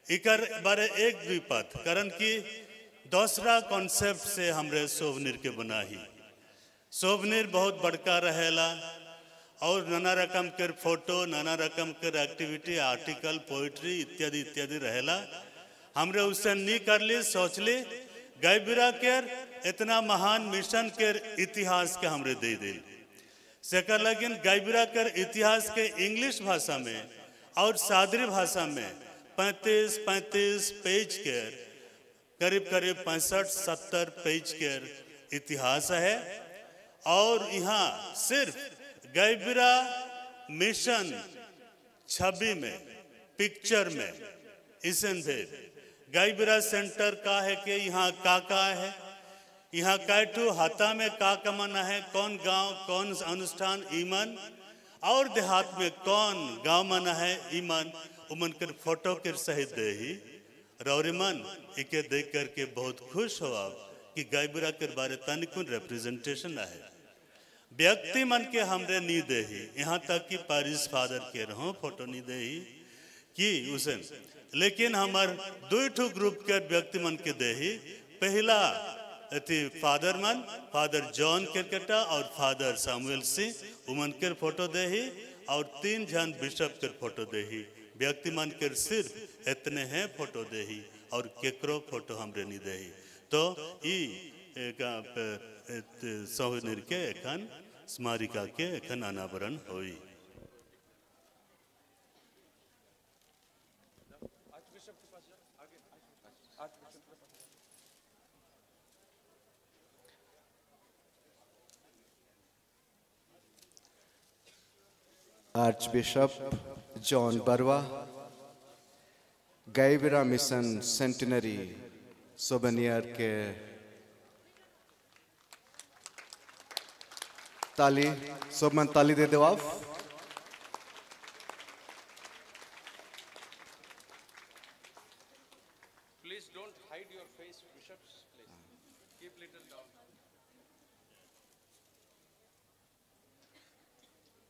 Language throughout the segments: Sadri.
इकर बारे एक दुई पद, कारण कि दूसरा कॉन्सेप्ट से हमरे सोवनिर के बनाही। सोवनिर बहुत बड़का रहेला और नाना रकम के फोटो, नाना रकम के एक्टिविटी, आर्टिकल, पोइट्री इत्यादि इत्यादि रहेला। हमरे उसे नहीं कर ली, सोच ली गैबीरा के इतना महान मिशन के इतिहास के हमरे दे दिल सेकर लगिन गैबीरा के इतिहास के इंग्लिश भाषा में और सादरी भाषा में 35-35 पेज के करीब करीब 65-70 पेज के इतिहास है। और यहाँ सिर्फ गैबीरा मिशन छवि में, पिक्चर में इसन भेद गैबीरा सेंटर का है कि यहाँ का का है, यहाँ कैठू हाथा में का कमाना है, कौन गांव कौन अनुष्ठान ईमन और देहात में कौन गांव मना है ईमन उमन कर फोटो के सहित दे ही रौरीमन इके देख करके बहुत खुश हो आप कि गैबीरा के बारे तनिकुन रिप्रेजेंटेशन है। व्यक्ति मन के हमरे नहीं दे ही, यहाँ तक कि पारिस फादर के रहो फोटो नहीं दे ही कि उसे, लेकिन हमार दो ठो ग्रुप के व्यक्ति मन के दे ही। पहला अति फादर मन, फादर जॉन केरकेटा और फादर सामुएल सिंह उमन के फोटो दे ही और 3 जन बिशप के फोटो दे ही। व्यक्ति मन के सिर्फ इतने हैं फोटो दे ही और केकरो फोटो हमरे नहीं दे ही। तो ई सोवनिर के एखन स्मारिका के एखन अनावरण होई। Archbishop John Barwa, Gaibira mission centenary souvenir के ताली, सब मन ताली दे दो आप। Please don't hide your face, bishops, please. Keep little down.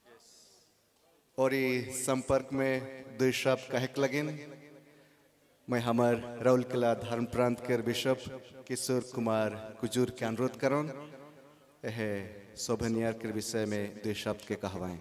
Yes. और ये संपर्क में दो शब्द कहक लगिन। मैं हमार राउरकेला धर्म प्रांत के बिशप किशोर कुमार कुजूर के अनुरोध करोन यह सोभनियर के विषय में दो शब्द के कहवाएं।